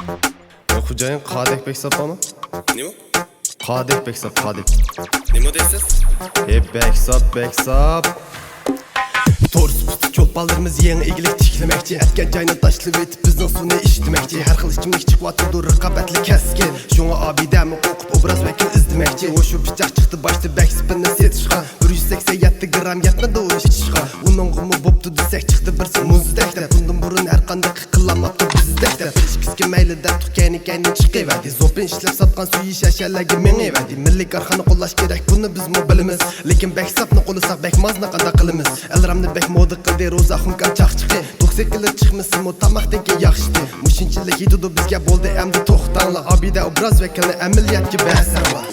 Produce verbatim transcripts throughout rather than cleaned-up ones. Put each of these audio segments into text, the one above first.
خوجايىن، قادەك بەك ساپمۇ؟ نېمە؟ قادەك بەك ساپ، قادەك. نېمە دەيسىز؟ ھەي، بەك ساپ، بەك ساپ. تور سۈپىتى چولپانلىرىمىز يېڭى ئىگىلىك تىكلىمەكچى. ئەتكەن جاينى تاشلىۋېتىپ، بىزنىڭ سۇنى ئىشلىتمەكچى. ھەر خىل ئىچىملىك چىقىۋاتىدۇ، رىقابەتلىك كەسكىن. شۇڭا ئابىدەمۇ قورقۇپ ئوبراز ۋەكىل ئىزدىمەكچى. ئۇ شۇ پىچاق چىقتى باشتا بەك سېپىننى سېتىشقا. بىر يۈز سەكسەن يەتتە گرام يەتمىدى ئۇ ئىچىشقا. ئۇنىڭغىمۇ بوپتۇ دېسەك، چىقتى بىرسى مۇزدەك دەپ. بۇندىن بۇرۇن ھەر قانداق قىلالماپتۇ بىزدەك دەپ. بىر ئىككىسى كەلمەيلى دەپتۇ، كەينى كەينىدىن چىقىۋەردى. زوپىن ئىشلەپ ساتقان سۈيى شەشەلەرگە مېڭىۋەردى. مىللىي كارخانا قوللاش كېرەك، بۇنى بىزمۇ بىلىمىز. لېكىن بەك ساپنى قوللىساق، بەك مازنى قانداق قىلىمىز؟ ئەلرامنى بەك مودا قىلدى روزا خۇڭكار چاقچىقى. توكسىكلىرى چىقمىسىمۇ تاماقتىن كېيىن ياخشىتى. مۇشۇنچىلىك يېتىدۇ بىزگە، بولدى ئەمدى توختاڭلار. ئابىدە ئوبراز ۋەكىلنى ئەمەلىيەتكە بەرسەڭلار.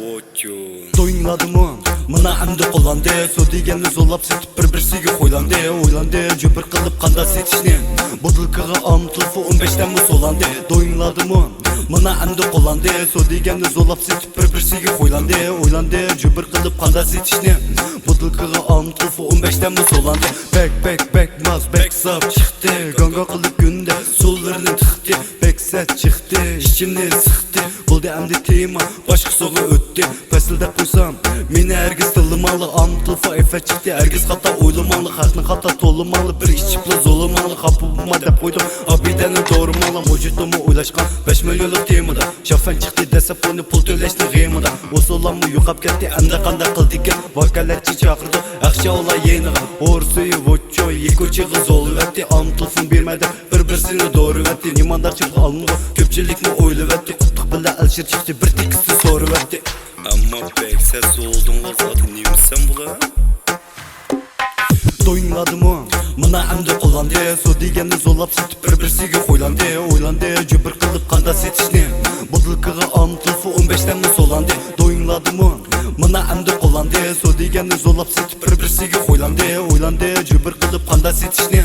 دويۇڭلاردىمۇ مانا ئەمدى قوللاندى. سۇ دېگەننى زورلاپ سېتىپ، بىر-بىرسىگە خويلاندى، ئويلاندى جۈبۈر قىلىپ قاندا سېتىشنى. بوتۇلكىغا ئامتىلفا ئون بەش تەممە سولاندى. دويۇڭلاردىمۇ مانا ئەمدى قوللاندى. سۇ دېگەننى زورلاپ سېتىپ، بىر-بىرسىگە خويلاندى، ئويلاندى جۈبۈر قىلىپ قاندا سېتىشنى. بوتۇلكىغا ئامتىلفا ئون بەش تەممە سولاندى. بەك، بەك، بەك ماس، بەك ساپ چىقتى. گاڭگا قىلىپ كۈندە سۇلىرىنى تىقتى. بەك سەت چىقتى، ئىچىمنى سىقتى. بولدى ئەمدى تېما باشقا سۇغا ئۆتتى. پەسىل دەپ قويسام، مېنى ھەرگىز تىللىماڭلار. ئامتىلفا ئېفەت چىقتى، ھەرگىز خاتا ئويلىماڭلار. خەقنى خاتا تولىماڭلار، بىر ئىچىپلا زورلىماڭلار. خاپا بولما دەپ قويدۇم، ئابىدەنى دورىماڭلار. موجىتومۇ ئويلاشقان بەش مىليونلۇق تېمىدا. شافەن چىقتى دەسسەپ ئۇنى پۇل تۆلەشنىڭ غېمىدا. ئۇ سولاممۇ يوقاپ كەتتى، ئەمدى قانداق قىلدىكىن؟ ۋاكالەتچى چاقىرىدۇ، ئاقچا ئۇلار يېنىغا. ئورسۇيى ۋوچچو يېكۇچىغا زورلىۋەتتى. ئامتىلفون بېرمە دەپ بىر-بىرسىنى دورىۋەتتى. مېھماندارچىلىققا ئالمىغۇ كۆپچىلىكمۇ ئويلىۋەتتى. قۇتلۇق بىلەن ئەلشىر چىقتى، بىر تېكىستنى سورىۋەتتى. ئەمما بەك سەت زولدۇڭلار زادى نېمىسەن بۇلار؟ دويۇڭلاردىمۇ مانا ئەمدى قوللاندى. سۇ دېگەننى زورلاپ سېتىپ، بىر-بىرسىگە خويلاندى، ئويلاندى جۈبۈر قىلىپ قاندا سېتىشنى. بوتۇلكىغا ئامتىلفا ئون بەش تەممە سولاندى. دويۇڭلاردىمۇ مانا ئەمدى قوللاندى. سۇ دېگەننى زورلاپ سېتىپ، بىر-بىرسىگە خويلاندى، ئويلاندى جۈبۈر قىلىپ قاندا سېتىشنى.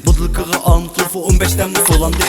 بوتۇلكىغا ئامتىلفا ئون بەش تەممە سولاندى.